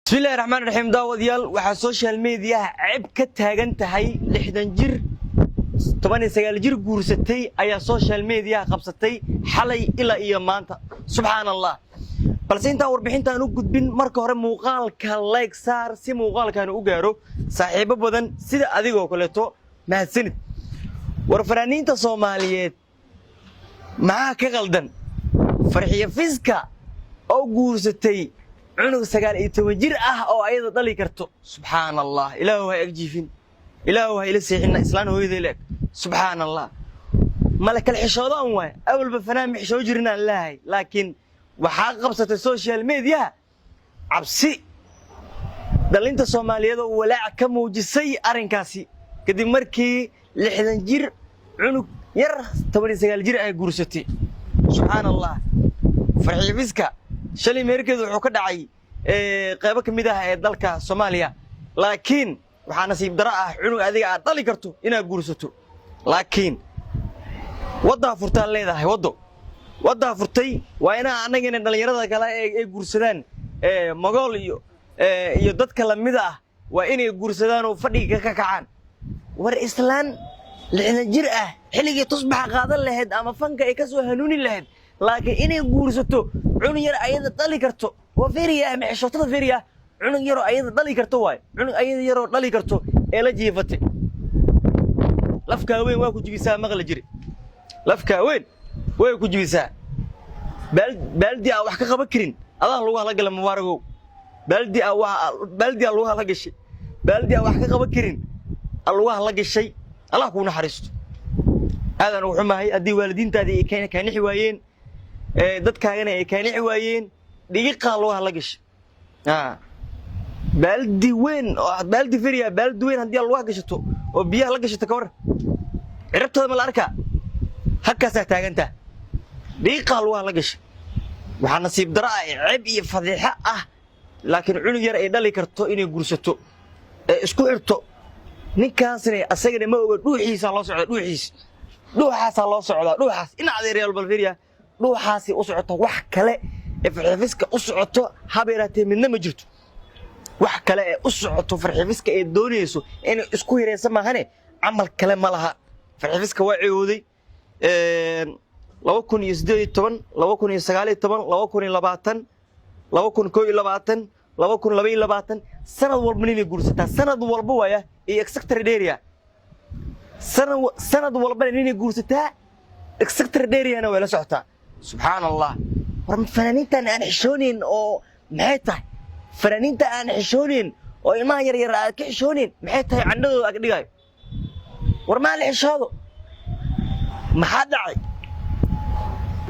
Bismillahi raxmaan raxiim. Daawadayaal, waxaa social mediaha ceeb ka taagan tahay 60 jir 19 jir guursatay ayaa social mediaha qabsatay xalay ilaa iyo maanta. Subxaan Allah. Balse intaan warbixintaan u gudbin, marka hore muuqaalka like saar si muuqaalkan u gaaro saaxiibo badan sida adigoo kaleeto. Mahadsanid. War fanaaniinta Soomaaliyeed maxaa ka qaldan? Farxiyo Fiska oo guursatay cunug 19 jir ah oo ayada dhali karto. Subxaan Allah. Ilaahu ha agjiifin, Ilaahu ha ila seexina islaan hooyaday leeg. Subxaan Allah, male kala xishoodaan waay. Awalba fanaan ma xishoo jirin aan leeyahay, laakiin waxaa qabsatay social mediaha cabsi dhalinta Soomaaliyeed oo walaac ka muujisay arrinkaasi kadib markii 60 jir cunug yar 19 jir ay guursatay. Subxaan Allah. Farxiyo Fiska shalay meherkeedu wuxuu ka dhacay qaybo ka mid ah ee dalka Soomaaliya, laakiin waxaa nasiib daro ah cunug adiga aad dhali karto inaad guursato. Laakiin waddaa furtaan leedahay, waddo waddaa furtay. Waa inaa annagina dhallinyarada kale ay guursadaan magool iyo dadka lamida ah, waa inay guursadaan oo fadhiga ka kacaan. War islaan 60 jir ah, xilligii tusbaxa qaadan lahayd ama fanka ay ka soo hanuuni lahayd, laakiin inay guursato cunug yar ayada dhali karto waa feriya ama xishootada feriya. Cunug yaroo ayada dhali karto waay, cunug ayada yaroo dhali karto ee la jiifatay. Lafkaa weyn waa ku jibisaa, maqli jiri. Lafkaa weyn way ku jibisaa. Baaldi aa wax ka qaban karin adaa lagu hala gala. Mubaaragow, baaldi aa baaldi aa lagu hala gashay, baaldi aa wax ka qaban karin aa lagu hala gashay. Allah kuu naxariisto. Aadaan ugu xumahay haddii waalidiintaadii ay kaanixi waayeen, dadkaagana ay kaanixi waayeen. Dhigiqaa lagu hala gashay baaldi weyn oo baaldi feriya. Baaldi weyn haddii aad lugaha gashato oo biyaha la gashato, ka waran? Cirabtooda ma la arkaa? Halkaasaa taagantaa, dhiiqaa lugaha la gashay. Waxaa nasiib daro ah, ceeb iyo fadiixo ah, laakiin cunug yar ay dhali karto inay guursato ee isku xirto. Ninkaasna asagana ma oga, dhuuxiisaa loo socdaa, dhuuxiis, dhuuxaasaa loo socdaa, dhuuxaas in adeeryaal balfiriya dhuuxaasi u socoto. Wax kale ee Farxifiska u socoto haba yaraatee midna ma jirto. Wax kale ee u socoto Farxifiska ee doonayso inay isku hiraysa maahane, camal kale ma laha. Farxifiska waa cewooday 2018, 2019, 2020, 2021, 2022. Sanad walba ninay guursataa, sanad walba waaya iyo exactly dheeriya. Sanad walbana ninay guursataa, exactly dheeriyana way la socotaa. Subxaan Allah. War fanaaniintan aan xishoonayn oo maxay tahay? Fanaaniinta aan xishoonayn oo ilmaha yaryar aad ka xishoonayn maxay tahay? Candhadooda ag dhigaayo. War maa la xishoodo? Maxaa dhacay?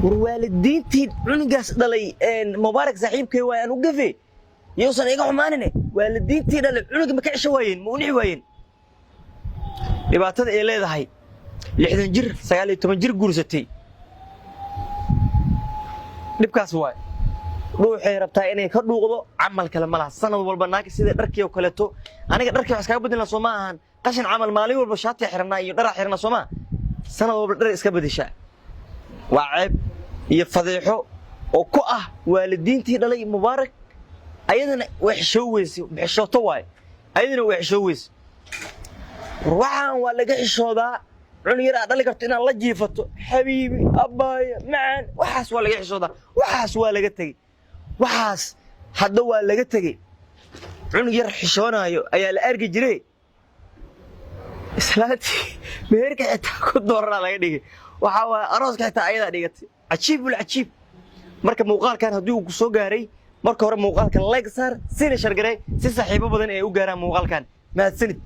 War waalidiintii cunugaas dhalay, Mubaarak saaxiibkay waay, aan u gafe yousan iga xumaanine, waalidiintii dhalay cunuga ma ka cesho waayeen? Ma u nixi waayeen? Dhibaatada ay leedahay 60 jir 19 jir guursatay, dhibkaas waay. Dhuuxay rabtaa inay ka dhuuqdo, camal kale ma laha. Sanad walba naag sida dharkii oo kaleeto. Aniga dharkii wax iskaga bedelna soo ma ahan? Qashin camal maalin walba shaatiya xirnaa iyo dharaa xirnaa soo maa? Sanad walba dhar iska bedeshaa waa ceeb iyo fadeexo oo ku ah waalidiintii dhalay Mubaarak. Ayadana way xishoo weyse, xishooto waaye, ayadana way xishoo weyse. War waxaan waa laga xishoodaa. Cunug yar aad dhali karto inaad la jiifato, xabiibi, abbaaya macaan, waxaas waa laga xishoodaa. Waxaas waa laga tegey, waxaas hadda waa laga tegey. Cunug yar xishoonaayo ayaa la arki jiray. Islaantii meherka xitaa ku dooranaa laga dhigay. Waxaa waaye arooska xitaa ayadaa dhigatay. Cajiibul cajiib. Marka muuqaalkan haddii uu ku soo gaaray, marka hore muuqaalkan like saar, sina share garee si saaxiibo badan ay u gaaraan muuqaalkan. Mahadsanid.